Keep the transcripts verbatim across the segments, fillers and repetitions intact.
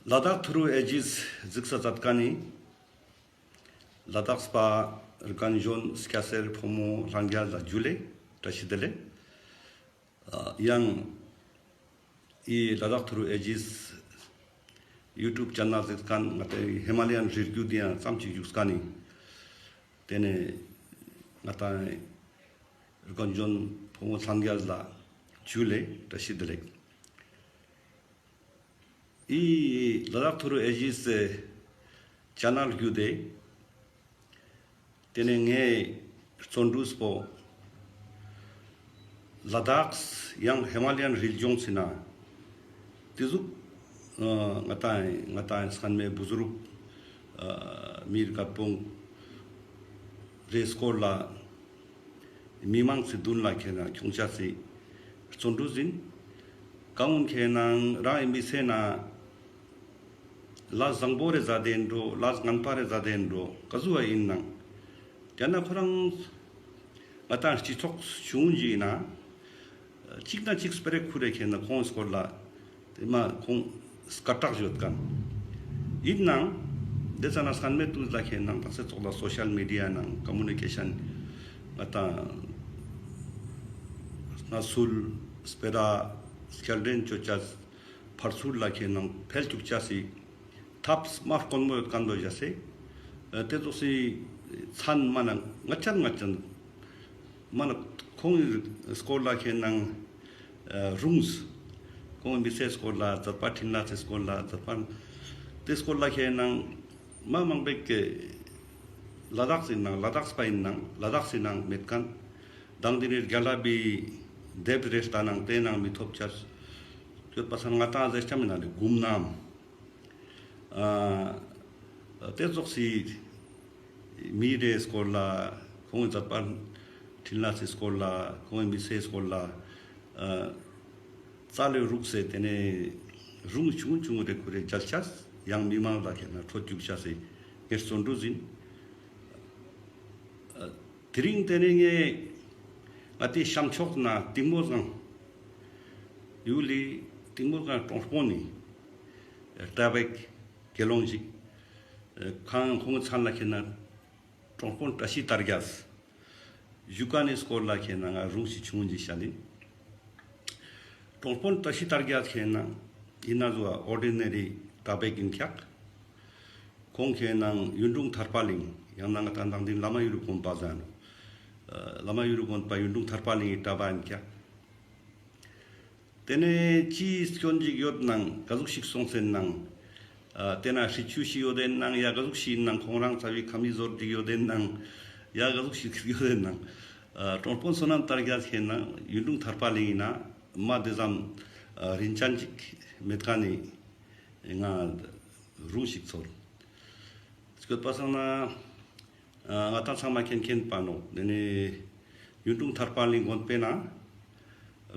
ལ་དྭགས་ཐུ་རུ་ཨེ་ཇིས་གཟིགས་ས་མཛད་མཁན་ནི་ལ་དྭགས་པ་རྒན་གཞོན་སྐྱ་སེར་ཕོ་མོ་ལྷན་རྒྱས་ལ་ཇུ་ལེ། བཀྲ་ཤིས་བདེ་ལེགས། ཨ་ཡང་འི་ལ་དྭགས་ཐུ་རུ་ཨེ་ཇིས་ཡུ་ཊུབ་ཆེ་ནལ་གཟིགས་མཁན་ང་ཏང་ཧི་མ་ལ་ཡན་རི་རྒྱུད་དེ་ཡང་ཙམ་ཅིག་བཞུགས་མཁན་ནི། དེ་ནས་ང་ཏང་རྒན་གཞོན་ཕོ་མོ་ལྷན་རྒྱས་ལ་ཇུ་ལེ། བཀྲ་ཤིས་བདེ་ལེགས། འི་ལ་དྭགས་ཐུ་རུ་ཨེ་ཇིས་ཆེ་ནལ་བརྒྱུད་དེ། དེ་ནས་ངའི་བརྩོན་འགྲུས་པོ་ལ་དྭགས་ཡང་ཧི་མ་ལ་ཡན་རི་ལྗོངས་སི་ནང་དེ་ཟུག་ཨ་ང་ཏང་ང་ཏང་སྔན་མའི་བུ་ཟུར་ཨ་མི་རྒད་པོ་རེ་སྐོར་ལ་མི་མང་སི་མདུན་ལ་ཁེ་ན་ཁྱོང་ཆ་སི་བརྩོན་འགྲུས་ཡིན། གང་འོན་ཁེ་ན་རང་ངི་མི་ཚེ་ན་ལས་བཟང་པོ་རེ་མཛད་དེ་འགྲོ། ལས་ངན་པ་རེ་མཛད་དེ་འགྲོ། ག་ཟུག་པ་ཡིན་ནང་། ཡང་ན་ཁོ་རང་ང་ཏང་སྤྱི་ཚོགས་ཆུང་ངུ་ཞིག་ཡིན་ན། གཅིག་དང་གཅིག་སྤེ་ར་ཁུར་རེ་ཁེ་ན་ཁོང་སྐོར་ལ་དེ་མ་ཁོང་སྐད་གྲགས་ཡོད་མཁན་ཡིན་ནང་། དེ་ཙ་ན་སྔན་མའི་དུས་ལ་ཁེ་ན་དག་ས་ཚོགས་ལ་སོ་ཤལ་མི་ཌི་ཡ་ནང་ཀོ་མུ་ནི་ཀེ་ཤན་ང་ཏང་གནས་ཚུལ་སྤེ་ར་སྐྱེལ་འདྲེན་ཅོ་ཅེས་ཕར་ཚུར་ལ་ཁེ་ན་འཕེལ་བཅུག་ཅེས་སི་ཐབས་མ་དཀོན་མོ་ཡོད་མཁན་དོ་བཞག་སེ། ཨ་དེ་ཙོགས་སི་མཚན་མ་ན་ང་ཅན་ང་ཅན་མ་ན་ཁོང་ངི་སྐོར་ལ་ཁེ་ན་ཨ་རུང་ཁོང་ངི་མི་ཚེ་སྐོར་ལ་མཛད་པ་འཕྲིན་ལས་སི་སྐོར་ལ་མཛད་པ་དེ་སྐོར་ལ་ཁེ་ན་མ་མང་པོ་ཞིག་ལ་དྭགས་སི་ནང་ལ་དྭགས་པ་ཡིན་ནང་ལ་དྭགས་སི་ནང་མེད་མཁན་དང་དེ་ནས་རྒྱལ་ལ་བི་དེབ་རེ་ལྟ་ནང་དེ་ནང་མི་ཐོབ་ཅེས་ཡོད་པ་སང་ང་ཏང་ཟེར་ཅ་མི་ན་ལེ་གུམ་ནམ། ཨ་དེ་ཙོགས་སི་མི་རེ་སྐོར་ལ་ཁོང་ངི་མཛད་པ་འཕྲིན་ལས་སི་སྐོར་ལ་ཁོང་ངི་མི་ཚེ་སྐོར་ལ་ཨ་རྩ་ལས་རུག་སེ་དེ་ནས་རུང་ཆུང་ཆུང་རེ་ཁུར་རེ་མཇལ་ཅེས་ཡང་མི་མང་ལ་ཁེ་ན་འཕྲོད་བཅུག་ཅེས་སི་ངའི་བརྩོན་འགྲུས་ཡིན། ཨ་དེ་རིང་དེ་ནས་ངས་ང་ཏི་ཤམ་ཕྱོགས་ན་གཏིང་མོ་སྒང་ཡུལ་ལི་གཏིང་མོ་སྒང་གྲོང་དཔོན་ནི་གྲྭ་པ་དགེ་སློང་ཞིག་ཨ་ཁོང་ཁོང་མཚན་ལ་ཁེ་ན་གྲོང་དཔོན་བཀྲ་ཤིས་དར་རྒྱས་བཞུགས་མཁན་ནི་སྐོར་ལ་ཁེ་ན་ང་རུང་ཞིག་ཆུང་ངུ་ཞིག་བཤད་ཡིན། གྲོང་དཔོན་བཀྲ་ཤིས་དར་རྒྱས་ཁེ་ན་ཡིན་ན་ཟུ་ཨོར་ཌི་ནེ་རི་གྲྭ་པ་ཞིག་ཡིན་ཀྱག། ཁོང་ཁེ་ན་གཡུང་དྲུང་ཐར་པ་གླིང་ཡང་ན་ང་ཏང་དང་དེ་བླ་མ་གཡུ་རུ་དགོན་པ་ཟེར་ནོག། ཨ་བླ་མ་གཡུ་རུ་དགོན་པ་གཡུང་དྲུང་ཐར་པ་གླིང་གི་གྲྭ་པ་ཡིན་ཀྱག། དེ་ནས་ཅི་སྐྱོན་ཅིག་ཡོད་ནང་ག་ཟུག་ཞིག་སོང་སེ་ནང་། ཨ་དེ་ན་སྲིད་ཇུས་ཤིག་ཡོད་དེ་ནང་ཡ་ག་ཟུག་ཞིག་ནང་ཁོང་རང་ཚ་བའི་ཁ་མི་ཟོར་ཅིག་ཡོད་དེ་ནང་ཡ་ག་ཟུག་ཞིག་ཡོད་དེ་ནང་། ཨ་གྲོང་དཔོན་བསོད་ནམས་དར་རྒྱས་ཁེ་ན་གཡུང་དྲུང་ཐར་པ་གླིང་ཡིན་ན་མ་དེ་ཙམ་ཨ་རིན་ཅན་ཅིག་མེད་མཁན་ནི་ང་རུང་ཞིག་ཚོར། སྐྱོད་པ་སང་ན་ཨ་ང་ཏང་ཚང་མ་མཁྱེན་མཁྱེན་པ་ནོག། དེ་ནས་གཡུང་དྲུང་ཐར་པ་གླིང་དགོན་པའི་ནང་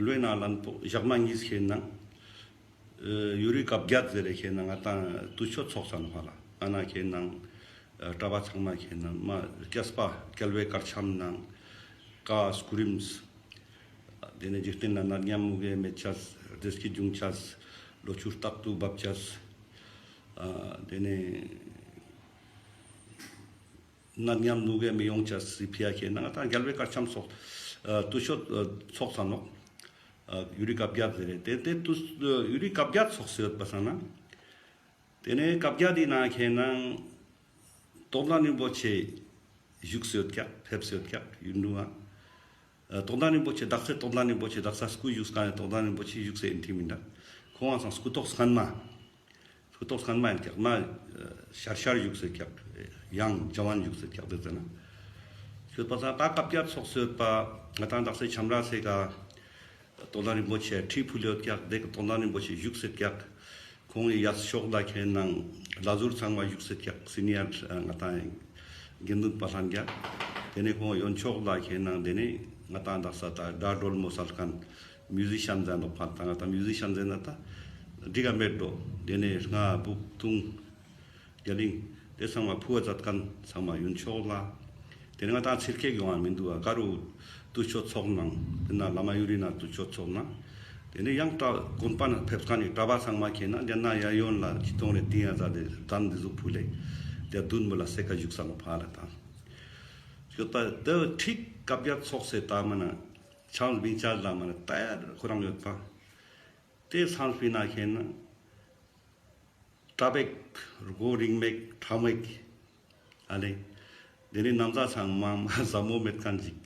ལོའི་ནང་ལན་པོ་ཞག་མ་གཉིས་ཁེ་ན་ཨ་ཡུ་རི་བཀའ་བརྒྱད་ཟེར་རེ་ཁེ་ན་ང་ཏང་དུས་མཆོད་ཚོགས་ས་ནོག་ཧ་ལ། ཨ་ན་ཁེ་ན་ཨ་གྲྭ་པ་ཚང་མ་ཁེ་ན་མ་སྐྱེས་པ་སྐྱེ་བའི་གར་འཆམ་ནང་ཀ་སྐུ་རིམ། དེ་ནས་འཇིག་རྟེན་ན་ནད་ཡམས་མུ་གེ་མེད་ཅེས། བདེ་སྐྱིད་འབྱུང་ཅེས། ལོ་ཕྱུགས་རྟག་ཏུ་འབབ་ཅེས། ཨ་དེ་ནས་ནད་ཡམས་མུ་གེ་མི་ཡོང་ཅེས་སི་ཕི་ཡ་ཁེ་ན་ང་ཏང་རྒྱལ་བའི་གར་འཆམ་ཚོགས་ཨ་དུས་མཆོད་ཨ་ཚོགས་ས་ནོག། ཨ་ཡུ་རི་བཀའ་བརྒྱད་ཟེར་རེ་དེ་དེ་དུས་ཨ་ཡུ་རི་བཀའ་བརྒྱད་ཚོགས་སེ་ཡོད་པ་སང་ན། དེ་ནས་བཀའ་བརྒྱད་དེ་ནང་ཁེ་ན་རྟོགས་ལྡན་རིན་པོ་ཆེ་བཞུགས་སེ་ཡོད་ཀྱག། ཕེབས་སེ་ཡོད་ཀྱག་གཡུང་དྲུང་ཨ། ཨ་རྟོགས་ལྡན་རིན་པོ་ཆེ་དག་ས་རྟོགས་ལྡན་རིན་པོ་ཆེ་དག་ས་སྐུ་བཞུགས་མཁན་ནི་རྟོགས་ལྡན་རིན་པོ་ཆེ་བཞུགས་སེ་ཡིན་ཐིག་མིན་འདྲ། ཁོང་ཨ་སང་སྐུ་ཐོག་སྔན་མ། སྐུ་ཐོག་སྔན་མ་ཡིན་ཀྱག་མ། ཨ་ཤར་ཤར་བཞུགས་སེ་ཀྱག། ཡང་ཇ་ཝན་བཞུགས་སེ་ཀྱག་དེ་ཙ་ན། སྐྱོད་པ་སང་ད་བཀའ་བརྒྱད་ཚོགས་སེ་ཡོད་པ་ང་ཏང་དག་ས་ཆམ་ར་སེ་ག། རྟོགས་ལྡན་རིན་པོ་ཆེ་ཁྲི་ཕུལ་ཡོད་ཀྱག། དེ་ག་རྟོགས་ལྡན་རིན་པོ་ཆེ་བཞུགས་སེ་ཀྱག། ཁོང་གི་ཡབ་ཕྱོགས་ལ་ཁེ་ན་ལ་ཟུར་ཚང་མ་བཞུགས་སེ་ཀྱག། སི་ནི་ཡར་ང་ཏང་དགེ་འདུན་པ་ལྷན་རྒྱས། དེ་ནས་ཁོང་གཡོན་ཕྱོགས་ལ་ཁེ་ན་དེ་ནས་ང་ཏང་དག་ས་ད་དགྲ་སྒྲོལ་མོ་སལ་མཁན་མིའུ་ཟི་ཤན་ཟེར་ནོག་ཕན་ད་ང་ཏང་མིའུ་ཟི་ཤན་ཟེར་ན་ད་འགྲིག་ག་མེད་འགྲོ། དེ་ནས་རྔ་སྦུག་དུང་རྒྱ་གླིང་དེ་ཚང་མ་ཕུ་བ་མཛད་མཁན་ཚང་མ་གཡོན་ཕྱོགས་ལ། དེ་ནས་ང་ཏང་ཚིར་ཁེག་ཡོང་བ་མི་འདུག་ག། ག་རུ་དུས་མཆོད་ཚོགས་ནང་དེ་ན་བླ་མ་གཡུ་རི་ན་དུས་མཆོད་ཚོགས་ནང་། དེ་ནས་ཡང་གྲྭ་དགོན་པ་ན་ཕེབས་མཁན་ནི་གྲྭ་པ་ཚང་མ་ཁྱེད་ན་དེ་ན་ཡ་ཡོན་ལ་ཅི་གཏོང་རེ་ཏིང་ཡ་ཟ་དེ་གདན་འདི་ཟུག་ཕུལ་ལེ་དེ་བདུན་མི་ལ་སེ་ཀ་བཞུགས་ས་ལོ་ཕ་ལ་དང་། ཞོ་ད་དེ་ཁྲིག་བཀའ་བརྒྱད་ཚོགས་སེ་ད་མ་ན་ཆང་སྦིང་ཆ་ལ་མ་ན་ད་ཡ་ཁོ་རང་ཡོད་པ། དེ་སང་སྤི་ན་ཁྱེད་ན། གྲྭ་པེག་སྒོ་རིང་མེག་ཁྲ་མེག་ཨ་ལེ། དེ་ནི་ནམ་ཟ་ཚང་མ་མ་ཟ་མོ་མེད་མཁན་ཅིག་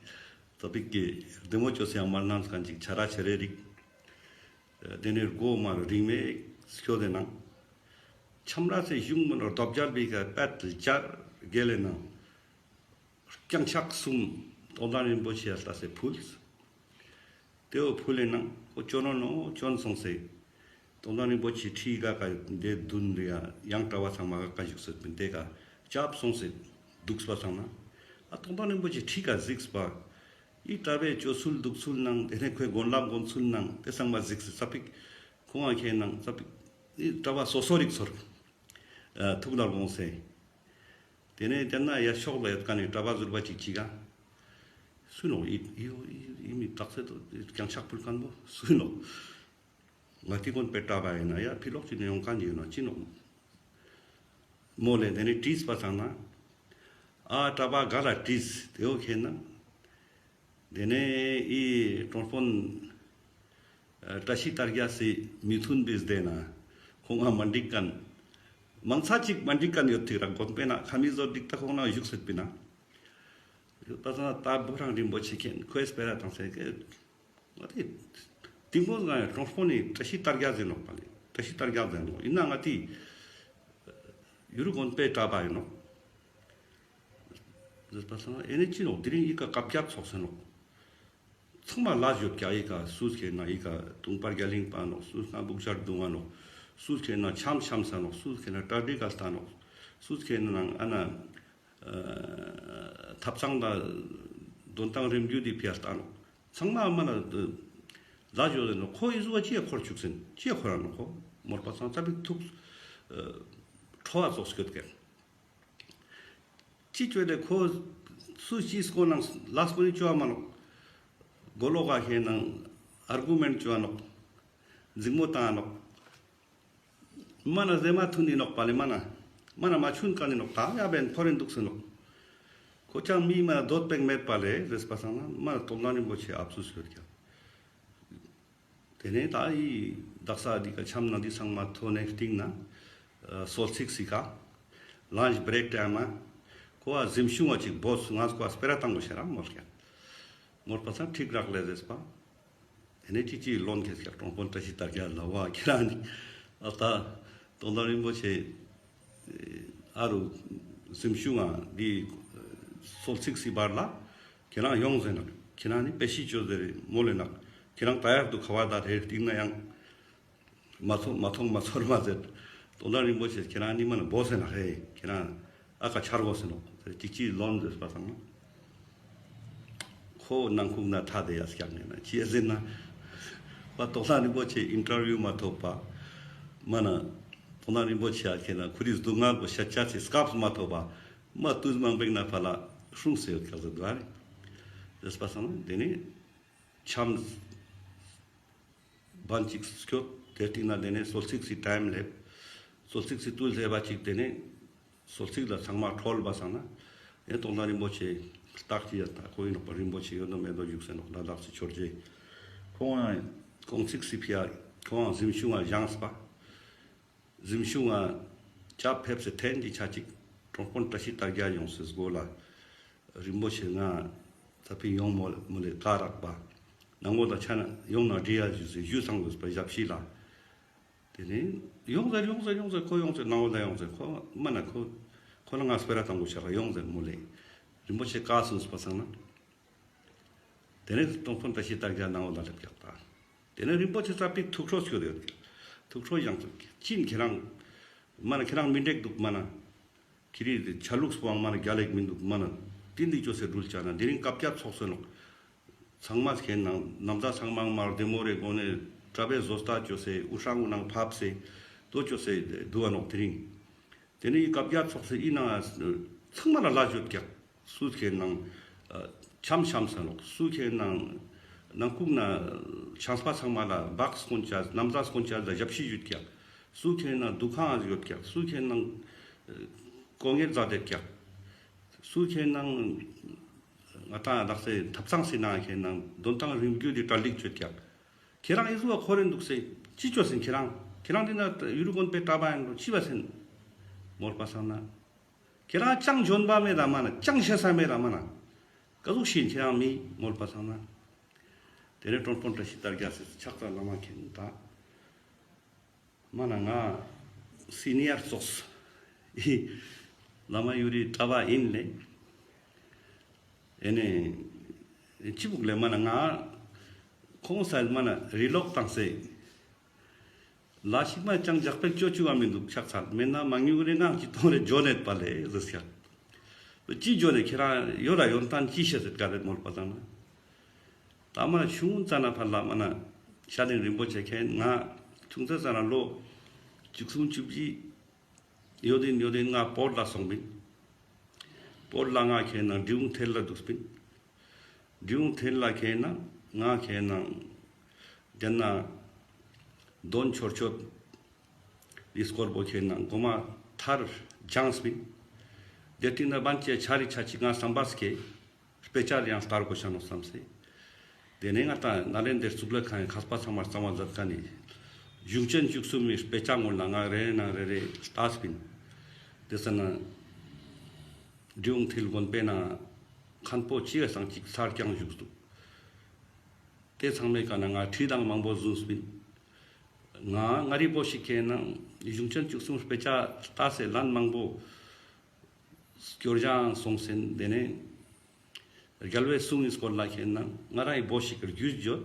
ཙ་པིག་གི་བདེ་མོ་ཅོ་སེ་ཡང་མར་ནམ་མཁན་ཅིག་ཆ་ར་ཆེ་རེ་རིག་དེ་ནི་སྒོ་མ་རིང་མེག་སྐྱོ་དེ་ནང་། ཆམ་ར་སེ་གཞུང་མ་ནོར་རྡོབ་རྒྱལ་བི་ཀ་པད་ལ་ཅར་དགེ་ལེ་ནང་། རྐྱང་ཕྱག་གསུམ་རྟོགས་ལྡན་རིན་པོ་ཆེ་ལྟ་སེ་ཕུལ། དེ་བོ་ཕུལ་ལེ་ནང་ཁོ་ཅོ་ནོ་ནོ་ཅོན་སོང་སེ། རྟོགས་ལྡན་རིན་པོ་ཆེ་ཁྲི་ག་ཀ་དེ་བདུན་རེ་ཡ་ཡང་གྲྭ་པ་ཚང་མ་ག་ཀ་བཞུགས་སེ་པིན་དེ་ཀ་ཅབ་སོང་སེ་འདུག་པ་སང་ན། ཨ་རྟོགས་ལྡན་རིན་པོ་ཆེ་ཁྲི་ཀ་གཟིགས་པ། ཨི་གྲྭ་པའི་ཅོ་ཚུལ་འདུག་ཚུལ་ནང་དེ་ནས་ཁོའི་མགོན་ལམ་མགོན་ཚུལ་ནང་དེ་ཚང་མ་གཟིགས་སེ་ཙ་པིག་ཁོང་ང་ཁྱེད་ནང་ཙ་པིག་ཨི་གྲྭ་པ་སོ་སོ་རིག་ཚོར། ཨ་ཐུགས་ལ་དགོངས་སེ། དེ་ནས་དེ་ན་ཡ་ཕྱོགས་ལ་ཡོད་མཁན་ནི་གྲྭ་པ་ཟུར་པ་ཅིག་ཅིག་ག་སུ་ནོག་ཨི་ཨི་ཨི་ཨི་མི་དག་ས་དོ་རྐྱང་ཕྱག་ཕུལ་མཁན་པོ་སུ་ནོག་ང་ཏི་དགོན་པའི་གྲྭ་པ་ཡིན་ན་ཡ་ཕི་ལོག་ཅིག་ནས་ཡོང་མཁན་ཡིན་ན་ཅི་ནོག་མོ་ལེ་དེ་ནས་དྲིས་པ་ཚང་ན། ཨ་གྲྭ་པ་ག་ལ་དྲིས་དེ་བོ་ཁྱེད་ན། དེ་ནས་ཨི་གྲོང་དཔོན་ཨ་བཀྲ་ཤིས་དར་རྒྱས་སི་མི་མཐུན་པའི་སྡེ་ན་ཁོང་ང་མ་འགྲིག་མཁན། མང་ཚ་ཅིག་མ་འགྲིག་མཁན་ཡོད་ཐིག་ར་དགོན་པའི་ན་ཁ་མི་བཟོ་འགྲིག་ད་ཁོང་ན་བཞུགས་སེད་པི་ན། ཡོད་པ་སང་ད་བུ་རང་རིན་པོ་ཆེ་མཁྱེན་ཁོའི་སྤེ་ར་དང་སེ་ཀེ། ང་ཏི་དིང་པོ་ང་གྲོང་དཔོན་ནི་བཀྲ་ཤིས་དར་རྒྱས་ཟེར་ནོག་པ་ལེ་བཀྲ་ཤིས་དར་རྒྱས་ཟེར་ནོག་ཡིན་ན་ང་ཏི་ཡུ་རུ་དགོན་པའི་གྲྭ་པ་ཡིན་ནོག་ཟེར་པ་སང་ཨེ་ནེ་ཅི་ནོག་དེ་རིང་ཡི་ག་བཀའ་བརྒྱད་ཚོགས་སེ་ནོག་ཚང་མ་ལ་ཞོད་ཀྱག་ཡི་ག་སུས་ཁྱེད་ན་ཡི་ག་དུང་པར་རྒྱ་གླིང་པ་ནོག་སུས་ན་བུག་ཤར་རྡུང་བ་ནོག་སུས་ཁྱེད་ན་འཆམ་འཆམ་ས་ནོག་སུས་ཁྱེད་ན་གྲ་སྒྲིག་ག་ལྟ་ནོག་སུས་ཁྱེད་ན་ཨ་ན་ཐབ་ཚང་དང་དོན་ཐང་རིམ་རྒྱུད་དེ་ཕི་ལྟ་ནོག་ཚང་མ་མ་ན་ལ་ཞོད་ནོག་ཁོ་ཡི་ཟུ་བ་ཅི་ཡ་འཁོར་བཅུག་སེན་ཅི་ཡ་འཁོར་ར་ནོག་ཁོ་མོར་པ་ཚང་ཙ་པིག་ཐུག་ཁྲོ་བ་ཙོགས་སྐྱོད་ཀྱག་ཅི་ཅོས་ཏེ་ཁོ་སུ་ཅི་སྐོར་ནང་ལགས་པོ་ནི་ཅོ་བ་མ་ནོག་མགོ་ལོག་ག་ཁེ་ནང་ཨར་གུ་མེན་ཅོ་བ་ནོག་འཛིང་མོ་བཏང་ནོག་མ་ན་ཟེ་མ་ཐུན་ནི་ནོག་པ་ལེ་མ་ན་མ་ན་མ་ཆུན་ཀ་ནི་ནོག་ད་ཡ་བེན་ཕོ་རེན་འདུག་སེ་ནོག་ཁོ་ཅང་མི་མ་ན་འདོད་པེག་མེད་པ་ལེ་རེས་པ་སང་ན་མ་ན་རྟོགས་ལྡན་རིན་པོ་ཆེ་ཨབ་སུ་སྐྱོད་ཀྱག་དེ་ནས་ད་ཡི་དག་ས་འདི་ཀ་འཆམ་ནང་འདི་ཚང་མ་ཐོན་ནས་སྟིང་ན་ཨ་གསོལ་ཚིགས་སི་ཀ་ལན་ཅི་བྲེག་ཊའིམ་མ་ཁོ་ཨ་གཟིམ་ཆུང་བ་ཅིག་བོས་ང་ཁོ་ཨ་སྤེ་ར་བཏང་གོ་ཤེ་ར་མོལ་ཀྱག་མོལ་པ་སང་ཁྲིག་རག་ལས་ཟེར་པ། དེ་ནས་ཅི་ཅི་ལོན་ཁེ་ཀྱག་གྲོང་དཔོན་བཀྲ་ཤིས་དར་རྒྱས་ལ་བ་ཁྱེད་རང་ནི་ཨ་ད་རྟོགས་ལྡན་རིན་པོ་ཆེ་ཨ་རུ་གཟིམ་ཆུང་ང་འདི་གསོལ་ཚིགས་སི་བར་ལ་ཁྱེད་རང་ཡོང་ཟེར་ནོག་ཁྱེད་རང་ནི་པེ་ཤི་ཅོ་ཟེར་མོལ་ལེ་ནོག་ཁྱེད་རང་ད་ཡར་དུ་ཁ་བ་ད་རེ་སྟིང་ན་ཡང་མ་ཐོང་མ་ཐོང་མ་ཚོར་མ་ཟེར། རྟོགས་ལྡན་རིན་པོ་ཆེ་ཁྱེད་རང་ནི་མ་ན་བོ་ཟེར་ནོག་ཧེ་ཁྱེད་རང་ཨ་ཀ་ཆར་གོ་ཟེར་ནོག་ཟེར་ཅིག་ཅི་ལོན་ཟེར་པ་སང་ན། ཁོ་ནང་ཁུག་ན་ཐ་དེ་ཡ་སྐྱག་ངེ་ན་ཅི་ཡ་ཟེར་ན། པ་རྟོགས་ལྡན་རིན་པོ་ཆེ་ཨིན་ཊར་བིའུ་མ་ཐོབ་པ། མ་ན་རྟོགས་ལྡན་རིན་པོ་ཆེ་ཡ་ཁྱེད་ན་ཁུ་རིས་སྡུག་བསྔལ་པོ་ཤ་ཆ་སི་སྐབས་མ་ཐོབ་པ། མ་དུས་མང་པེག་ན་ཕ་ལ་སྲུང་སེ་ཡོད་ཀྱག་ཟེར་དུ་ཨ་རེ། ཟེར་པ་སང་ན་དེ་ནི་འཆམ་བན་ཅིག་སྐྱོད་དེ་སྟིང་ན་དེ་ནས་གསོལ་ཚིགས་སི་ཊའིམ་ལེབ། གསོལ་ཚིགས་སི་དུས་ལེབ་པ་ཅིག་དེ་ནས་གསོལ་ཚིགས་ལ་ཚང་མ་ཁྲོལ་བ་སང་ན་ཡང་རྟོགས་ལྡན་རིན་པོ་ཆེ་རྟགས་ཅི་ཡ་ད་ཁོ་ཡིན་ནོག་པ་རིན་པོ་ཆེ་ཡོད་ནོ་མེད་ནོ་བཞུགས་སེ་ནོག་ལ་དྭགས་སི་ཆོས་རྗེ། ཁོང་ང་ཁོང་ཚིགས་སི་ཕི་ཡ་ཁོང་ང་གཟིམ་ཆུང་ང་བཞེངས་པ། གཟིམ་ཆུང་ང་ཅབ་ཕེབས་སེ་ཐེན་གྱི་ཆ་ཅིག་གྲོང་དཔོན་བཀྲ་ཤིས་དར་རྒྱས་ཡོང་སེ་སྒོ་ལ་རིན་པོ་ཆེ་ང་ད་ཕི་ཡོང་མོ་མོ་ལེ་ཀ་རག་པ་ནང་ངོ་ད་ཆ་ན་ཡོང་ན་འདྲི་ཡ་ཞུ་སེ་ཞུ་སང་དགོས་པ་ཞབས་ཕྱི་ལ་དེ་ནས་ཡོང་ཟེར་ཡོང་ཟེར་ཡོང་ཟེར་ཁོ་ཡོང་ཟེར་ནང་ངོ་ད་ཡོང་ཟེར་ཁོ་མ་ན་ཁོ་ཁོ་ལ་ང་སྤེ་ར་བཏང་དགོས་ཤ་ལ་ཡོང་ཟེར་མོ་ལེ་རིན་པོ་ཆེ་ཀ་སུངས་པ་སང་ན། དེ་ནས་གྲོང་དཔོན་བཀྲ་ཤིས་དར་རྒྱས་ནང་ལ་སླེབས་ཀྱག་ད། དེ་ནས་རིན་པོ་ཆེ་ཙ་པིག་ཐུགས་ཁྲོ་སྐྱོད་ཡོད་ཀྱག་ཐུགས་ཁྲོ་ཡང་ཙོགས་ཀྱི་ཅི་ཁྱེད་རང་མ་ན་ཁྱེད་རང་མི་འགྲིག་འདུག་མ་ན་ཁྱེད་རི་ཆ་ལུགས་སྤོ་བ་མ་ན་རྒྱལ་ལེགས་མི་འདུག་མ་ན་ཏིན་ཏི་ཅོ་སེ་འགྲུལ་ཆ་ན་དེ་རིང་བཀའ་བརྒྱད་ཚོགས་སེ་ནོག་ཚང་མ་ཁྱེད་ནང་ནམ་ཟླ་ཚང་མ་མར་བདེ་མོ་རེ་དགོན་ནས་གྲྭ་པའི་བཟོ་ལྟ་ཅོ་སེ་དབུ་སྲང་ནང་ཕབ་སེ་དོ་ཅོ་སེ་འདུག་ག་ནོག་དེ་རིང་། དེ་ནས་བཀའ་བརྒྱད་ཚོགས་སེ་ཨི་ནང་ཚང་མ་ལ་ལ་ཞོད་ཀྱག་སུ་ཁྱེད་ནང་འཆམ་འཆམ་ས་ནོག་སུ་ཁྱེད་ནང་ ནང་ཁུག་ན་ཆང་ས་པ་ཚང་མ་ལ་བག་སྐོན་ཅ་ནམ་ཟ་སྐོན་ཅ་ལ་ཞབས་ཕྱི་ཞུ་ཀྱག། སུ་ཁེན་ན་དུ་ཁང་ཡོད་ཀྱག། སུ་ཁེན་ན་ཨ་ཀོ་ངེར་ཛད་དེ་ཀྱག། སུ་ཁེན་ན་ང་ཏང་དག་སེ་ཐབ་ཚང་སི་ནང་ཁེན་ན་དོན་ཐང་རིམ་རྒྱུད་དེ་གྲ་སྒྲིག་ཅོ་ཀྱག། ཁྱེ་རང་ཨི་ཟུག་ཁོ་རེ་འདུག་སེ་ཅི་ཅོ་སེན། ཁྱེ་རང་ཁྱེ་རང་དེ་ན་ཡུ་རུ་དགོན་པའི་གྲྭ་པ་ཡིན་ནོ་ཅི་བ་སེན། མོལ་པ་སང་ན་ཁྱེ་རང་ཅང་འཇོན་པ་མེད་ད་མ་ན། ཅང་ཤེས་ས་མེད་ད་མ་ན། ཀ་ཟུག་ཤིན་ཁྱེ་རང་མི་མོལ་པ་སང་ན། དེ་ནས་དྲོན་དཔོན་བཀྲ་ཤིས་དར་རྒྱས་སི་ཕྱག་འཚལ། བླ་མ་མཁྱེན། ད་མ་ན་ང་སི་ནི་ཡར་ཙོགས་བླ་མ་ཡུ་རི་གྲྭ་པ་ཡིན་ལེ། ཨེ་ནེ་ཅི་བུག་ལེ་མ་ན་ང་ཁོང་ས་མ་ན་རི་ལོག་བཏང་སེ་ལ་ཞིག་མ་ཅང་ཇག་པེག་ཅོ་ཅུག་ག་མི་འདུག། ཕྱག་འཚལ། མེད་ན་མང་ཉུང་རེ་ནང་ཅི་གཏོང་རེ་འཇོན་ནེད་པ་ལེ་ཟེར་ཤག། ཅི་འཇོན་ནེ་ཁྱེ་རང་ཡོད་ལ་ཡོན་ཏན་ཅི་ཤེས་ཟེར་ག་རེ་མོལ་པ་སང་ན། ད་མ་ཆུང་ཙ་ན་ཕར་ལ་མ་ན་ཤ་ལེན་རིན་པོ་ཆེ་མཁྱེན། ང་ཆུང་ཙ་ཙ་ན་ལོ་བཅུ་གསུམ་བཅུ་བཞི་ཡོད་དེ་ཡོད་དེ་ང་བོད་ལ་སོང་པིན། བོད་ལ་ང་མཁྱེན་ན་འབྲི་གུང་ཐེལ་ལ་འདུག་པིན། འབྲི་གུང་ཐེལ་ལ་མཁྱེན་ན་ང་མཁྱེན་ན་དེ་ན་དོན་ཆོར་ཆོད་དེ་སྐོར་པོ་མཁྱེན་ན་གོ་མ་ཐར་སྦྱངས་པིན། དེ་སྟིང་ན་བན་ཆེ་ཆ་རི་ཆ་ཅིག་ང་བསམ་པ་སྐྱེ། དཔེ་ཆ་ཡང་ལྟར་གོ་ཤ་ནོ་བསམ་སེ། དེ་ནས་ང་ཏང་ནཱ་ལེནྡྲའི་གཙུག་ལག་ཁང་ངི་མཁས་པ་ཚང་མ་རྩ་བ་མཛད་མཁན་ནི་གཞུང་ཆེན་བཅུ་གསུམ་མི་དཔེ་ཆ་ངོ་ལ་ང་རེ་རེ་ནང་རེ་རེ་ལྟས་པིན། དེ་ས་ན་འབྲི་གུང་མཐིལ་དགོན་པའི་ནང་མཁན་པོ་ཅི་ག་སང་ཅིག་ཚར་ཀྱང་བཞུགས་འདུག། དེ་ཚང་མའི་ཀ་ན་ང་ཁྲིད་དང་མང་པོ་བཟུང་སྤིན། ང་ང་རི་བོ་ཞིག་མཁྱེན་ན་གཞུང་ཆེན་བཅུ་གསུམ་དཔེ་ཆ་ལྟས་སེ་ལན་མང་པོ་སྐྱོར་ཞང་སོང་སེན། དེ་ནས་རྒྱལ་བའི་གསུང་ངི་སྐོར་ལ་མཁྱེན་ན་ང་རང་ངི་བོ་ཞིག་གི་རྒྱུས་བརྗོད།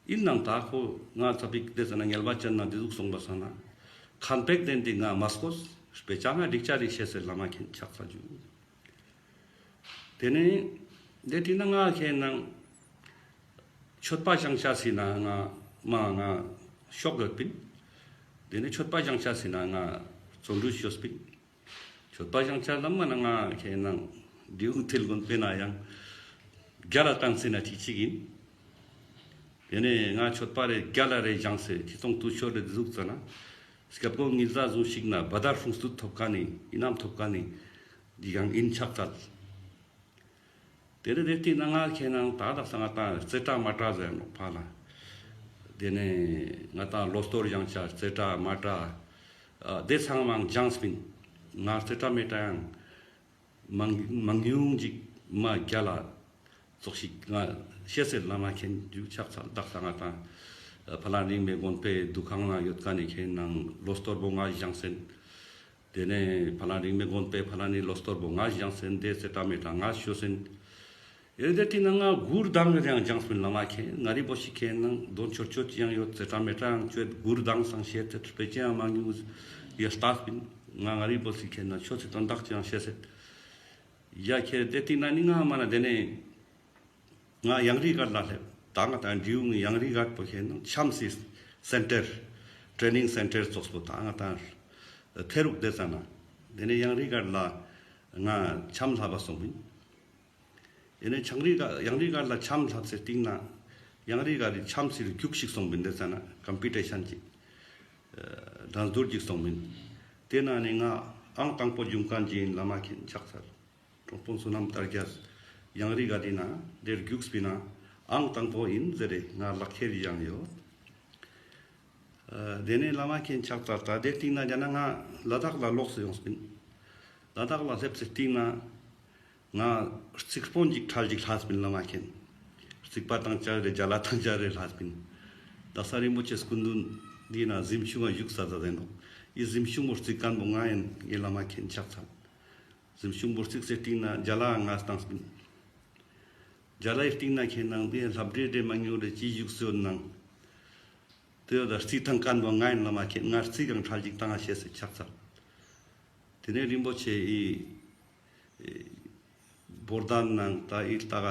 ཡིན་ནང་ད་ཁོ་ང་ཚ་པིག་དེ་ཟ་ན་ངལ་བ་ཅན་ན་དེ་ཟུག་སོང་པ་ས་ན་མཁན་པེག་དེན་དེ་ང་མ་སྐོས། དཔེ་ཆ་ང་འགྲིག་ཆ་རིག་ཤེས་སེ་བླ་མ་མཁྱེན་ཕྱག་འཚལ་ཞུ། དེ་ནས་དེ་དེ་ན་ང་མཁྱེན་ན་མཆོད་པ་བཞེངས་ཆ་སི་ན་ང་མ་ང་ཤོག་ཡོད་པིན། དེ་ནས་མཆོད་པ་བཞེངས་ཆ་སི་ན་ང་བརྩོན་འགྲུས་ཤོས་པིན། མཆོད་པ་བཞེངས་ཆ་ལ་མ་ན་ང་མཁྱེན་ན་འབྲི་གུང་མཐིལ་དགོན་པའི་ནང་ཡང་རྒྱལ་ལ་བཏང་སེ་ན་ཅིག་ཅིག་ཡིན། དེ་ནས་ང་མཆོད་པ་རེ་རྒྱལ་ལ་རེ་བཞེངས་སེ་ཅི་ཙོང་དུ་ཤོར་རེ་འདི་ཟུག་ཙ་ན་སྐྱབས་མགོན་ཉི་ཟླ་ཟུང་ཞིག་ན་བ་དར་ཧྲུང་སྟུད་ཐོབ་མཁན་ནི་ཡིན་ནམ་ཐོབ་མཁན་ནི་འདི་ཡང་ཡིན་ཕྱག་འཚལ། དེ་ནས་དེ་སྟིང་ན་ང་མཁྱེན་ན་ད་དག་ས་ང་ཏང་རྩེ་གྲ་མ་གྲ་ཟེར་ནོ་ཕ་ལ། དེ་ནས་ང་ཏང་ལོ་གཏོར་བཞེངས་ཆ་རྩེ་གྲ་མ་གྲ་ཨ་དེ་ཚང་མ་བཞེངས་པིན། ང་རྩེ་གྲ་མེ་གྲ་ཡང་མང་མང་ཉུང་ཅིག་མ་རྒྱལ་ལ་ཙོགས་ཤིག་ང་ཤེས་སེ་བླ་མ་མཁྱེན་རྒྱུ་ཕྱག་འཚལ། དག་ས་ང་ཏང་ཕ་ལ་རིང་མེ་དགོན་པའི་འདུ་ཁང་ན་ཡོད་མཁན་ནི་མཁྱེན་ན་ལོ་གཏོར་བོ་ང་བཞེངས་སེན། དེ་ནས་ཕ་ལ་རིང་མེ་དགོན་པའི་ཕ་ལ་ནི་ལོ་གཏོར་བོ་ང་བཞེངས་སེན། དེ་རྩེ་གྲ་མེ་གྲ་ང་ཤོ་སེན། ཡེ་དེ་སྟིང་ན་ང་གུར་དང་རེ་ཡང་བཞེངས་པིན་བླ་མ་མཁྱེན། ང་རི་བོ་ཞིག་མཁྱེན་ན་དོན་ཆོད་ཆོད་ཅི་ཡང་ཡོད། རྩེ་གྲ་མེ་གྲ་ཡང་ཆོད་གུར་དང་སང་ཤེས་ཏེ་དཔེ་ཅི་ཡང་མང་ཉུང་ཡེ་ལྟས་པིན། ང་ང་རི་བོ་ཞིག་མཁྱེན་ན་ཆོད་སེ་དོན་དག་ཅི་ཡང་ཤེས་སེ། ཡ་ཁྱེར་དེ་སྟིང་ན་ནི་ང་མ་ན་དེ་ནས་ང་ཡང་རི་སྒར་ལ་སླེབས། ད་ང་ཏང་འབྲི་གུང་ཡང་རི་སྒར་པོ་མཁྱེན་ན་འཆམ་སི་སེན་ཊར་ཊྲེ་ནིང་སེན་ཊར་ཙོགས་པོ་ད་ང་ཏང་ཐེ་རུག་དེ་ཙ་ན་དེ་ནས་ཡང་རི་སྒར་ལ་ང་འཆམ་ལྷབ་པ་སོང་པིན། དེ་ནས་ཆང་རི་སྒར་ཡང་རི་སྒར་ལ་འཆམ་ལྷབ་སེ་སྟིང་ན་ཡང་རི་སྒར་རི་འཆམ་སི་རྒྱུགས་ཤིག་སོང་པིན། དེ་ཙ་ན་ཀམ་པི་ཊི་ཤན་ཅིག་འགྲན་བསྡུར་ཅིག་སོང་པིན། དེ་ན་ནི་ང་ཨང་དང་པོ་བྱུང་མཁན་ཅིག་ཡིན་བླ་མ་མཁྱེན་ཕྱག་འཚལ། གྲོགས་པོ་བསོད་ནམས་དར་རྒྱས་ཡང་རི་སྒར་རི་ན་དེར་རྒྱུགས་པིན་ན་ཨང་དང་པོ་ཡིན་ཟེར་རེ་ང་ལག་ཁྱེར་ཡང་ཡོད། ཨ་དེ་ནས་བླ་མ་མཁྱེན་ཕྱག་འཚལ། ད་དེ་སྟིང་ན་རྒྱ་ན་ང་ལ་དྭགས་ལ་ལོགས་སུ་ཡོངས་པིན། ལ་དྭགས་ལ་སླེབས་སེ་སྟིང་ན་ང་རྩིག་དཔོན་ཅིག་ཁྲལ་ཅིག་ལྷས་པིན་བླ་མ་མཁྱེན། རྩིག་པ་བཏང་ཆ་རེ་རྒྱ་ལ་བཏང་ཆ་རེ་ལྷས་པིན། དག་ས་རིན་པོ་ཆེ་སྐུ་མདུན་འདི་ན་གཟིམ་ཆུང་ང་བཞུགས་ས་ད་ཟེར་ནོ། ཡི་གཟིམ་ཆུང་མོ་རྩིག་མཁན་པོ་ང་ཡིན། ཡི་བླ་མ་མཁྱེན་ཕྱག་འཚལ། གཟིམ་ཆུང་མོ་རྩིག་སེ་སྟིང་ན་རྒྱ་ལ་ང་བཏང་སྤིན། རྒྱ་ལ་ཡི་སྟིང་ན་མཁྱེན་ན་འདི་ལྷ་བྲིས་རེ་མ་ཉུང་རེ་ཅི་བཞུགས་སེ་ཡོད་ནང་། དེ་ཡོད་ད་རྩིག་བཏང་མཁན་པོ་ང་ཡིན་བླ་མ་མཁྱེན། ང་རྩིག་གང་ཁྲལ་ཅིག་བཏང་ང་ཤེས་སེ་ཕྱག་འཚལ། དེ་ནས་རིན་པོ་ཆེ་ཡི་བོར་དན་ནང་ད་ཡི་ལྟ་ག་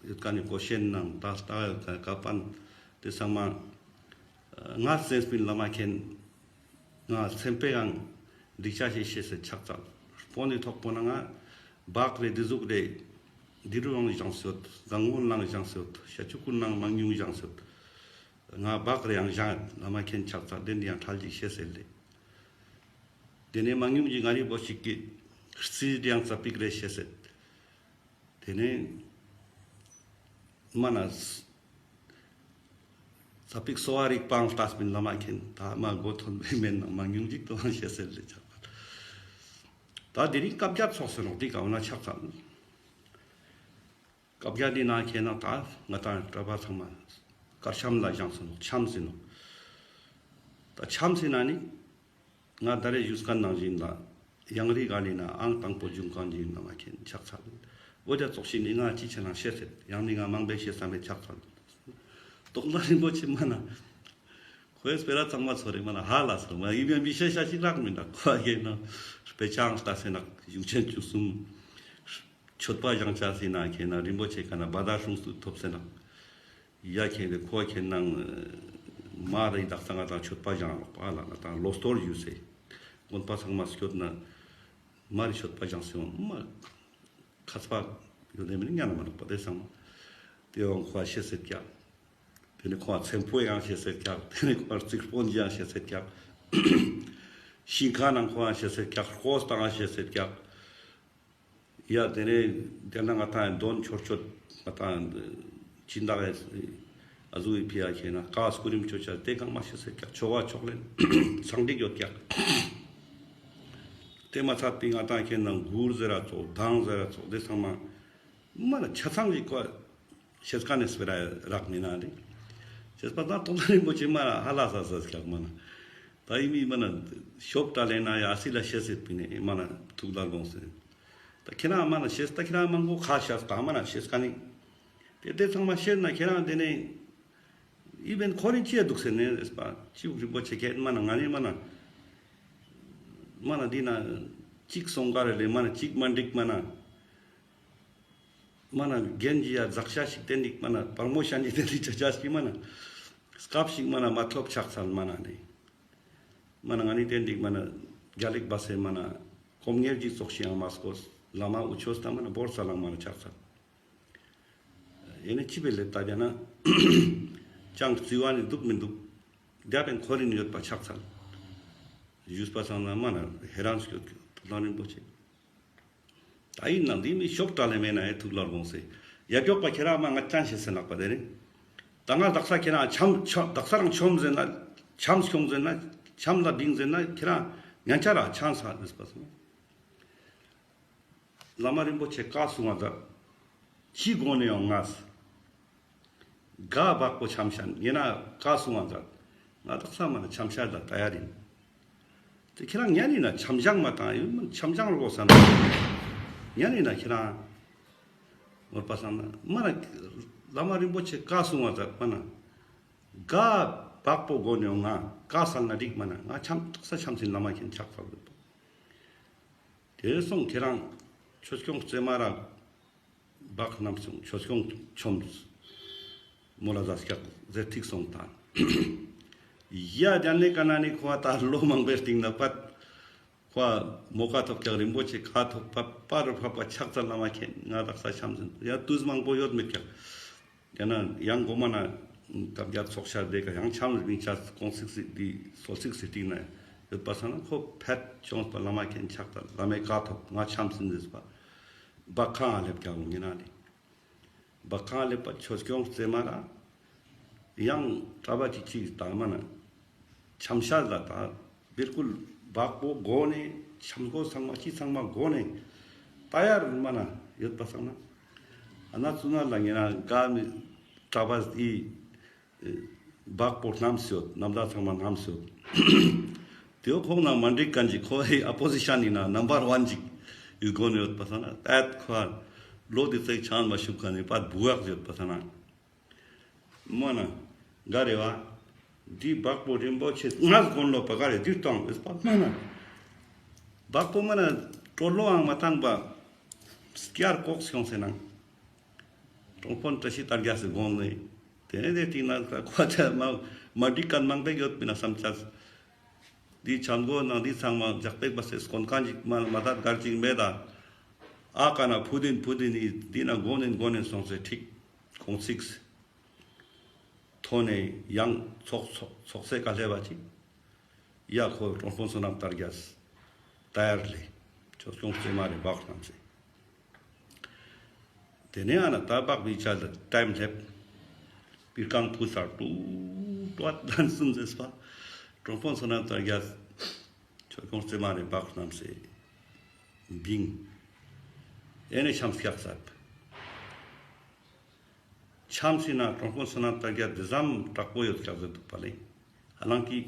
ཡོད་མཁན་ནི་གོས་ཆེན་ནང་ད་ལྟ་ག་ཡོད་མཁན་ཀ་པན་དེ་ཚང་མ་ང་བཙལ་སྤིན་བླ་མ་མཁྱེན། ང་སེམས་པའི་ཡང་འགྲིག་ཆ་ཞིག་ཤེས་སེ་ཕྱག་འཚལ། སྤོ་ནི་ཐོག་པོ་ན་ང་བག་རེ་འདི་ཟུག་རེ་ དི་རུ་ལང་བཞེངས་སོད། བཟང་མོ་ལང་བཞེངས་སོད། ཤ་ཆུ་ཀུན་ནང་མང་ཉུང་བཞེངས་སོད། ང་བག་རེ་ཡང་བཞེངས་བླ་མ་མཁྱེན་ཕྱག་འཚལ། དེ་ནི་ཡང་ཁྲལ་ཅིག་ཤེས་ཟེར་ལེ། དེ་ནས་མང་ཉུང་གི་ང་རི་བོ་ཞིག་གི་རྩིས་དེ་ཡང་ཙ་པིག་རེ་ཤེས་ཟེར། དེ་ནས་མ་ན་ཙ་པིག་གསོ་བ་རིག་པའང་ལྟ་སྤིན་བླ་མ་མཁྱེན། ད་མ་མགོ་ཐོན་པའི་མེད་ན་མང་ཉུང་ཅིག་ཏུའང་ཤེས་ཟེར་ལེ་ཆགས། ད་དེ་རིང་བཀའ་བརྒྱད་ཚོགས་སེ་ནོག་དེ་ག་བ་ན་ཕྱག་འཚལ། བཀའ་བརྒྱད་དེ་ན་ཁྱེད་ན་ད་ང་དང་གྲྭ་པ་ཚང་མ་དཀར་འཆམ་ལ་བཞེངས་སེ་ནོག། འཆམ་ཟེར་ནོག། ད་འཆམ་ཟེར་ན་ནི་ང་ད་རེ་ཞུས་ཁན་ནང་བཞིན་ལ་ཡང་རི་ག་ལི་ན་ཨང་དང་པོ་བྱུང་ཁན་ཅིག་ཡིན་ན་མ་མཁྱེན་ཕྱག་འཚལ། འོ་ད་ཙོགས་ཤིག་ནི་ང་ཅི་ཆ་ན་ཤེས་ཟེར། ཡང་ནི་ང་མང་པོ་ཤེས་ས་མེད་ཕྱག་འཚལ། རྟོགས་ལྡན་རིན་པོ་ཆེ་མ་ན་ཁོའི་སྤེ་ར་ཚང་མ་ཚོར་རེ་མ་ན་ཧ་ལ་སོ་མ་ཡིན་ཡང་མི་ཤེས་ཤ་ཞིག་རག་མིན་ད་ཁོ་ཨ་ཡེ་ན་དཔེ་ཆ་ཨང་ལྟ་སེ་ན་གཞུང་ཆེན་བཅུ་གསུམ། མཆོད་པ་བཞེངས་ཆ་སི་ན་ཁྱེད་ན་རིན་པོ་ཆེ་ཁ་ན་བ་དར་སྲུང་སུ་ཐོབ་སེ་ན། ཡ་ཁྱེད་དེ་ཁོ་ཁྱེད་ན་མ་རེ་དག་ས་ང་དང་མཆོད་པ་བཞེངས་ལོག་པ་ལ་ང་དང་ལོ་གཏོར་ཞུས་སེ། དགོན་པ་ཚང་མ་སྐྱོད་ན་མ་རེ་མཆོད་པ་བཞེངས་སེ་འོང་མ། ཁ་ཚ་ཡོད་དེ་མིན་ཉན་ན་མ་ནོག་པ་དེ་ཚང་མ། དེ་འོང་ཁོ་ཤེས་སེ་ཀྱག། དེ་ནི་ཁོ་ཚེམ་པོ་ཡང་ཤེས་སེ་ཀྱག། དེ་ནི་ཁོ་རྩིག་སྤོན་ཡང་ཤེས་སེ་ཀྱག། ཤིང་ཁ་ནང་ཁོ་ཡང་ཤེས་སེ་ཀྱག། ཧོས་དང་ཡང་ཤེས་སེ་ཀྱག། ཡ་དེ་ནས་དེ་ན་ང་ཏང་དོན་ཆོད་ཆོད་ང་ཏང་སྦྱིན་བདག་ཨ་ཟུག་གི་ཕི་ཡ་ཁྱེད་ན་ཀ་སྐུ་རིམ་ཆོད་ཆ་དེ་གང་མ་ཤེས་སེ་ཀྱག། ཆོ་ག་ཕྱག་ལེན་ཚང་འགྲིག་ཡོད་ཀྱག། དེ་མ་ཚད་པའི་ང་ཏང་ཁྱེད་ན་མགུར་ཟེར་ར་ཙོགས་གདངས་ཟེར་ར་ཙོགས་དེ་ཚང་མ་མ་ན་ཆ་ཚང་གི་ཁོ་ཤེས་ཁན་ནི་སྤེ་ར་རག་མིན་ན་རེ། ཤེས་པ་ད་རྟོགས་ལྡན་རིན་པོ་ཆེ་མ་ན་ཧ་ལ་ས་ས་ཀྱག་མ་ན། ད་ཡིན་མི་མ་ན་ཤོབ་ཏ་ལེ་ན་ཡ་སི་ལ་ཤེས་སེ་པི་ནེ་མ་ན་ཐུགས་ལ་དགོངས་སེ། ད་ཁྱེད་རང་མ་ན་ཤེས་ད་ཁྱེད་རང་མང་པོ་ཁ་ཤས་ད་མ་ན་ཤེས་ཁན་ནི། དེ་དེ་ཚང་མ་ཤེས་ན་ཁྱེད་རང་དེ་ནས་ཨི་བན་ཁོ་རིན་ཅི་ཡ་འདུག་ཟེར་ནས་རེས་པ་ཅི་རིན་པོ་ཆེ་ཁྱེད་མ་ན་ང་ནི་མ་ན་མ་ན་འདི་ན་གཅིག་སོང་ག་རེ་ལེ་མ་ན་གཅིག་མ་འགྲིག་མ་ན་མ་ན་རྒན་གྱི་ཡ་ཛག་ཤ་ཞིག་བསྟན་འགྲིག་མ་ན་པར་མོ་ཤན་གྱི་བསྟན་འགྲིག་ཆ་ཆ་ཞིག་མ་ན་སྐབས་ཤིག་མ་ན་མ་ཐོབ་ཕྱག་འཚལ་མ་ན་ནི། མ་ན་ང་ནི་བསྟན་འགྲིག་མ་ན་རྒྱ་ལིག་བ་སེ་མ་ན་སྐོམ་ཉེར་གྱི་ཙོགས་ཤིག་ཡང་མ་སྐོས་བླ་མ་འུ་ཆོས་ད་མ་ན་བོར་ས་ལང་མ་ན་ཕྱག་འཚལ། ཡེ་ནས་ཅི་བེ་ལེ་ད་རྒྱ་ན་ཅང་རྩི་བ་ནི་འདུག་མི་འདུག་རྒྱ་བན་ཁོ་རིན་ཡོད་པ་ཕྱག་འཚལ། ཞུས་པ་སང་ན་མ་ན་ཧེ་རང་སྐྱོད་ཀྱི་ཐུགས་ལ་རིན་པོ་ཆེ། ད་ཡིན་ན་འདི་མི་ཤོབ་ཏ་ལེ་མེད་ན་ཡེ་ཐུགས་ལ་དགོངས་སེ། ཡ་མགྱོགས་པ་ཁྱེད་རང་མ་ང་ཅང་ཤེས་སེ་ནག་པ་དེ་ནི། ད་ང་དག་ས་ཁྱེད་རང་འཆམ་འཆམ་དག་ས་རང་ཆོམ་ཟེར་ན་འཆམ་སྐྱོང་ཟེར་ན་འཆམ་ལ་བིང་ཟེར་ན་ཁྱེད་རང་ཉན་ཆ་ར་ཆང་ས་ཟེར་པ་སོང་། བླ་མ་རིན་པོ་ཆེ་བཀའ་གསུང་བ་མཛད། ཅི་དགོས་ནས་ཡང་ངས། ག་བག་པོ་འཆམ་ཤན་ཡིན་ན་བཀའ་གསུང་བ་མཛད། ང་དག་ས་མ་ན་འཆམ་ཤ་ལ་ད་ཡ་རིན། དེ་ཁྱེད་རང་ཉན་ཡིན་ན་འཆམ་ཞང་མ་བཏང་ཡིན་མིན་འཆམ་ཞང་རོགས་ས་ན། ཉན་ཡིན་ན་ཁྱེད་རང་། ངོར་པ་སང་ན་མ་ན་བླ་མ་རིན་པོ་ཆེ་བཀའ་གསུང་བ་མཛད་པ་ན། ག་བག་པོ་དགོས་ནས་ཡང་ང་བཀའ་སལ་ན་འགྲིག་མ་ན་ང་འཆམ་དག་ས་འཆམ་སེ་བླ་མ་མཁྱེན་ཕྱག་འཚལ་ཡོད་པ། དེ་སོང་ཁྱེད་རང་ཆོས་སྐྱོང་རྩེ་མ་ར་བག་རྣམས་སོང་ཆོས་སྐྱོང་ཆོམས་མོ་ལ་ཟ་སྐྱག་ཟེར་ཐིག་སོང་ད། ཡ་རྒྱན་ལས་ཀ་ན་ནི་ཁོ་ད་ལོ་མང་པོའི་སྟེང་ན་པད་ཁོ་མོ་ཀ་ཐོབ་ཀྱག་རིན་པོ་ཆེ་ཁ་ཐོབ་པ་པ་རུ་ཕ་པ་ཕྱག་འཚལ་བླ་མ་མཁྱེན་ང་དག་ས་འཆམ་ཟིན་ཡ་དུས་མང་པོ་ཡོད་མེད་ཀྱག། ཡང་ན་ཡང་གོ་མ་ན་བཀའ་བརྒྱད་ཚོགས་ཤར་དེ་ཀ་ཡང་འཆམ་ལ་མིང་ཆ་ཀོང་སིག་སི་དེ་སོ་སིག་སི་ཏིང་ན་ཡོད་པ་སང་ན་ཁོ་ཕེད་ཅོང་པ་བླ་མ་མཁྱེན་ཕྱག་ད་བླ་མའི་བཀའ་ཐོབ་ང་འཆམ་ཟིན་ཟེར་པ། བག་ཁང་ལེབ་ཀྱང་ཡིན་ན་ནི། བག་ཁང་ལེབ་པ་ཆོས་སྐྱོང་རྩེ་མ་ར། ཡང་གྲྭ་པ་ཅིག་ཅིག་ད་མ་ན། འཆམ་ཤ་ལ་ད་བིར་ཀུལ་བག་པོ་གོ་ནས་འཆམ་གོ་ཚང་མ་ཅི་ཚང་མ་གོ་ནས་ད་ཡར་མ་ན་ཡོད་པ་སང་ན། ཨ་ན་ཙུ་ན་ལ་ངེ་ན་ག་མི་གྲྭ་པ་ཨི་བག་པོ་རྣམས་ཡོད་རྣམ་དག་ཚང་མ་རྣམས་ཡོད། དེའོ་ཁོང་ན་མ་འགྲིག་གན་ཅིག་ཁོ་ཨི་ཨ་པོ་ཟི་ཤན་ཨིན་ན་ནམ་བར་ཝན་ཅིག་ཡོད་གོ་ནས་ཡོད་པ་སང་ན་ད་ཁོ་ལོ་དེ་ཚེ་ཆང་མ་ཤུབ་ག་ནས་པ་བུ་ཡག་ཡོད་པ་སང་ན། མ་ན། ག་རེ་བ། འདི་བག་པོ་རིན་པོ་ཆེ་ངས་གོན་ལོ་པ་ག་རེ་འདི་བཏང་ཨེ་པ་མ་ན། བག་པོ་མ་ན་ཀྲོ་ལོའང་མ་བཏང་པ། སྐྱར་ལྐོག་སོང་སེ་ན། ཀྲོང་ཕོན་བཀྲ་ཤིས་དར་རྒྱས་སི་གོན་ནས། དེ་ནས་དེ་སྟིང་ན་ཁ་ཁོ་ཆ་མ་མ་འགྲིག་གན་མང་པོ་ཡོད་པིན་ན་བསམ་ཆ། འདི་ཆང་གོ་ནང་འདི་ཚང་མ་འཇག་པེག་པ་སེ་སྐོན་མཁན་ཅིག་མ་མ་དད་གར་ཅིག་མེད་ད། ཨ་ཀ་ན་ཕུ་དིན་ཕུ་དིན་ནི་དེ་ན་གོ་ནན་གོ་ནན་སོང་སེ་ཁྲིག་གོང་ཚིགས་ཐོན་ནས་ཡང་ཚོགས་ཚོགས་ཚོགས་སེ་ཀ་ལེ་བ་ཅིག་ཡ་ཁོ་གྲོང་དཔོན་བསོད་ནམས་དར་རྒྱས་ད་ཡར་ལེ་ཆོས་སྐྱོང་རྩེ་མ་རེ་བག་རྣམས་སེ། དེ་ནས་ཨ་ན་ད་བག་བི་ཆ་ལ་ཊའིམ་སླེབས། པིར་ཀང་ཕུ་སར་ཏུ་ཏུ་ཨ་ཏན་སུམ་ཟེར་སྤ་གྲོང་དཔོན་བསོད་ནམས་དར་རྒྱས་ཆོས་སྐྱོང་རྩེ་མ་རེ་བག་རྣམས་སེ་བིང་། ཨེ་ནས་འཆམ་སྐྱག་ཟབ། འཆམ་སི་ན་གྲོང་དཔོན་བསོད་ནམས་དར་རྒྱས་དེ་ཙམ་དྲག་པོ་ཡོད་ཀྱག་ཟེར་འདུག་པ་ལེ། ཧ་ལང་གི་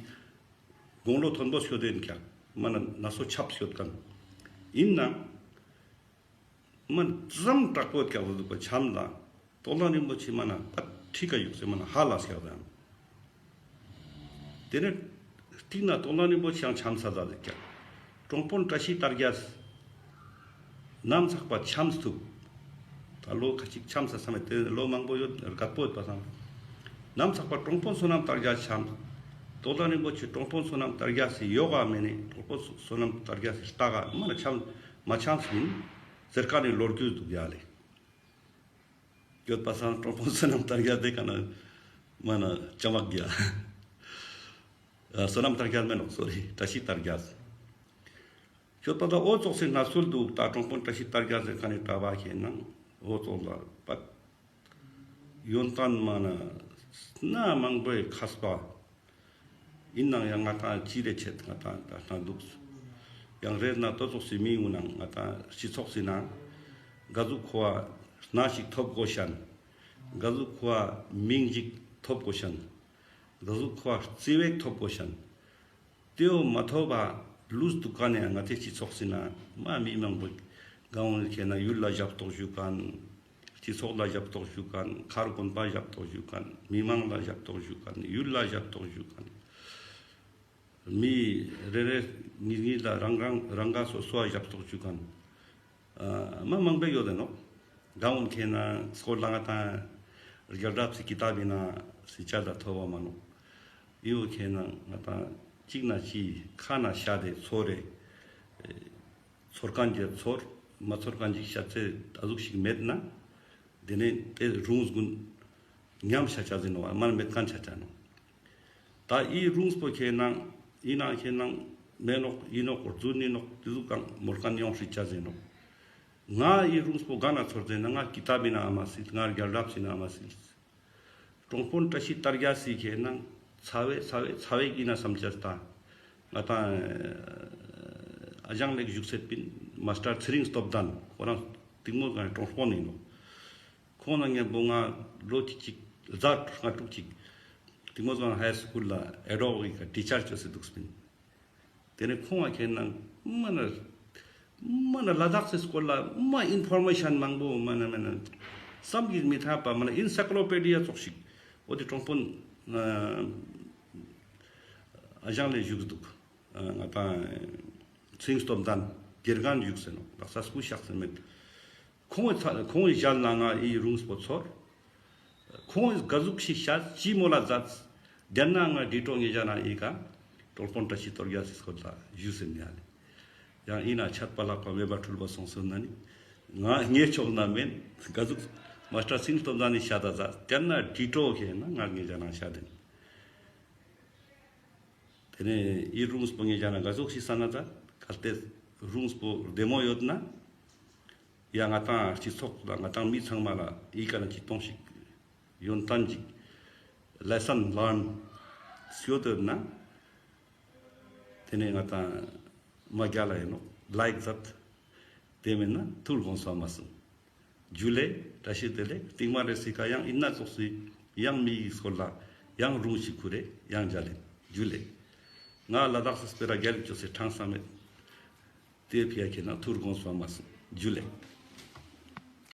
དགུང་ལོ་མཐོན་པོ་ཤོད་དེ་ཡིན་ཀྱག་མ་ན་ན་སོ་ཆབ་ཤོད་མཁན་ཡིན་ན། མ་ཙམ་དྲག་པོ་ཡོད་ཀྱག་ཟེར་འདུག་པ་འཆམ་ལ། རྟོགས་ལྡན་རིན་པོ་ཆེ་མ་ན་པ་ཁྲི་ཀ་ཡོད་སེ་མ་ན་ཧ་ལ་སྐྱག་དང་། དེ་ནས་སྟིང་ན་རྟོགས་ལྡན་རིན་པོ་ཆེ་ཡང་འཆམ་ས་ད་ཟེར་ཀྱག་གྲོང་དཔོན་བཀྲ་ཤིས་དར་རྒྱས། ནམ་ཚག་པ་འཆམ་ཐུབ། ད་ལོ་ཁ་ཅིག་འཆམ་ས་ས་མེད་དེ་ལོ་མང་པོ་ཡོད་རྒད་པོ་ཡོད་པ་སང་། ནམ་ཚག་པ་གྲོང་དཔོན་བསོད་ནམས་དར་རྒྱས་འཆམ། རྟོགས་ལྡན་རིན་པོ་ཆེ་གྲོང་དཔོན་བསོད་ནམས་དར་རྒྱས་སི་ཡོག་ག་མེ་ནི་གྲོང་དཔོན་བསོད་ནམས་དར་རྒྱས་སི་ལྟ་ག་མ་ན་འཆམ་མ་འཆམ་སིན་ཟེར་ཀ་ནི་ལོ་རྒྱུས་འདུག་ཡ་ལེ། ཡོད་པ་སང་གྲོང་དཔོན་བསོད་ནམས་དར་རྒྱས་དེ་ཀ་ན་མ་ན་ཅམ་བག་གི་ཡ། ཨ་བསོད་ནམས་དར་རྒྱས་མེན་ནོག་སོ་རི་བཀྲ་ཤིས་དར་རྒྱས། ཁྱོད་པ་ད་འོ་ཙོགས་སི་གནས་ཚུལ་འདུག་ད་གྲོང་དཔོན་བཀྲ་ཤིས་དར་རྒྱས་ཟེར་ཁན་ནི་གྲྭ་པ་ཁེ་ནང་འོ་ཙོགས་ལ་པད་ཡོན་ཏན་མ་ན་སྣ་མང་པོའི་མཁས་པ་ཡིན་ནང་ཡང་ང་ཏང་ཅི་རེ་ཆེད་ང་ཏང་ད་སྣ་འདུག་ཡང་རེད་ན་ཏོ་ཙོགས་སི་མི་ཡོང་ནང་ང་ཏང་སྤྱི་ཚོགས་སི་ནང་ག་ཟུག་ཁོ་བ་སྣ་ཞིག་ཐོབ་དགོས་ཤན། ག་ཟུག་ཁོ་བ་མིང་ཞིག་ཐོབ་དགོས་ཤན། ག་ཟུག་ཁོ་བ་རྩིས་བེག་ཐོབ་དགོས་ཤན། ཏེའོ་མ་ཐོབ་པ་ལུས་འདུག་ཀ་ནས་ང་ཏེ་སྤྱི་ཚོགས་སི་ནང་མ་མི་མང་པོ་གང་འོང་ཁེ་ན་ཡུལ་ལ་ཞབས་ཏོག་ཞུ་ཁན། སྤྱི་ཚོགས་ལ་ཞབས་ཏོག་ཞུ་ཁན། མཁར་དགོན་པ་ཞབས་ཏོག་ཞུ་ཁན། མི་མང་ལ་ཞབས་ཏོག་ཞུ་ཁན། ཡུལ་ལ་ཞབས་ཏོག་ཞུ་ཁན། མི་རེ་རེ་ཉིས་ཉིས་ལ་རང་རང་རང་ག་སོ་སོ་ཞབས་ཏོག་ཞུ་ཁན། ཨ་མ་མང་པོ་ཡོད་དེ་ནོག་གང་འོང་ཁེ་ན་སྐོར་ལ་ང་ཏང་རྒྱལ་རབས་སི་ཀི་ཏབ་བི་ན་སི་ཆ་ད་ཐོབ་བ་མ་ནོག་ཡོད་ཁེ་ན་ང་ཏང་གཅིག་ན་ཅི་ཁ་ན་ཤ་དེ་ཚོར་རེ། ཚོར་ཁན་གྱི་ཚོར། མ་ཚོར་ཁན་གྱི་ཤ་ཚེ་ད་ཟུག་ཞིག་མེད་ན། དེ་ནས་དེ་རུང་སྒུན་ཉམས་ཆ་ཆ་ཟིན་ནོ་མ་མེད་ཁན་ཆ་ཆ་ནོ། ད་ཨི་རུང་སྤོ་ཁེ་ནང་ཨི་ནང་ཁེ་ནང་མེ་ནོག་ཨི་ནོག་གོ་རྫུན་ནི་ནོག་དེ་ཟུག་གང་མོར་ཁན་ཡོང་ཧྲི་ཆ་ཟིན་ནོ། ང་ཨི་རུང་སྤོ་ག་ན་ཚོར་ཟིན་ན་ང་ཀི་ཏབ་བི་ན་ཨ་མ་སིལ། ང་རྒྱལ་རབས་སི་ན་ཨ་མ་སིལ། གྲོང་དཔོན་བཀྲ་ཤིས་དར་རྒྱས་སི་ཁེ་ནང་ཚ་བའི་ཚ་བའི་ཚ་བའི་ཨིན་ན་བསམ་ཆ་ད། ང་ཏང་ཨ་ཞང་ལེགས་བཞུགས་སེ་པིན་མ་སྟར་ཚེ་རིང་སྟོབས་ལྡན་ཁོ་རང་གཏིང་མོ་གང་གྲོང་དཔོན་ཨིན་ནོ། ཁོང་ན་ངན་པོ་ང་ལོ་གཅིག་གཅིག་ཟླ་ལྔ་དྲུག་ཅིག་གཏིང་མོ་གང་ཧའི་སྐུལ་ལ་ཨེ་ཌོག་གི་ཀ་ཊི་ཆར་ཅོས་སེ་འདུག་སྤིན། དེ་ནས་ཁོང་ང་ཁེ་ནང་མ་ན་མ་ན་ལ་དྭགས་སི་སྐོར་ལ་མ་ཨིན་ཕོར་མེ་ཤན་མང་པོ་མ་ན་མ་ན་བསམ་གྱིས་མི་ཐུབ་པ་མ་ན་ཨིན་སའི་ཀོ་ལོ་པེ་ཌི་ཡ་ཙོགས་ཤིག་འོ་དེ་གྲོང་དཔོན་ཨ་ཞང་ལེགས་བཞུགས་འདུག་ང་ཏང་ཚེ་རིང་སྟོབས་ལྡན་དགེ་རྒན་བཞུགས་སེ་ནོ་ལག་ས་སྐུ་གཤེགས་སེ་མེད། ཁོང་ཁོང་ཞལ་ལ་ང་ཨི་རུང་སྤོ་ཚོར། ཁོང་ག་ཟུག་ཞིག་ཤ་ཅི་མོ་ལ་མཛད། དེ་ན་ང་ཌི་ཊོ་ངེ་ཞ་ན་ཨི་ཀ་གྲོང་དཔོན་བཀྲ་ཤིས་དར་རྒྱས་སི་སྐོར་ལ་ཞུས་སེ་ནི་ཨ་ལེ། ཡང་ཨི་ན་ཆད་པ་ལྷག་པ་མེད་པ་འཁྲུལ་པ་སོང་སོང་ན་ནི། ང་ངེ་ཆོག་ན་མེན་ག་ཟུག་མ་སྟར་ཚེ་རིང་སྟོབས་ལྡན་ནི་ཤ་ད་མཛད་དེ་ན་ཌི་ཊོ་ཁེ་ན་ང་ངེ་ཞ་ན་ཤ་དེན། དེ་ནས་ཨི་རུང་སྤོ་ངེ་ཞ་ན་ག་ཟུག་ཞིག་ས་ན་ད་གལ་ཏེ་རུང་སྤོ་བདེ་མོ་ཡོད་ན། ཡ་ང་ཏང་སྤྱི་ཚོགས་ལ་ང་ཏང་མི་ཚང་མ་ལ་ཨི་ཀ་ན་ཅི་གཏོང་ཞིག་ཡོན་ཏན་ཅིག་ལེ་སན་ལརན་སྐྱོད་དེ་ན། དེ་ནས་ང་ཏང་མ་རྒྱལ་ལ་ཡིན་ནོ་ལའིཀ་མཛད། དེ་མེད་ན་ཐུགས་དགོངས་སུ་མ་སོང་། ཇུ་ལེ། བཀྲ་ཤིས་བདེ་ལེགས། སྟིང་མ་རེ་སི་ཀ་ཡང་ཨིན་ན་ཙོགས་སི་ཡང་མི་ཡི་སྐོར་ལ་ཡང་རུང་ཞིག་ཁུ་རེ་ཡང་མཇལ་ལེ། ཇུ་ལེ། ང་ལ་དྭགས་སི་སྤེ་ར་རྒྱལ་ཅོས་སེ་ཁྲང་ས་མེད། དེ་ཕི་ཡ་ཁེ་ན་ཐུར་དགོངས་སུ་མ་སོང་། ཇུ་ལེ།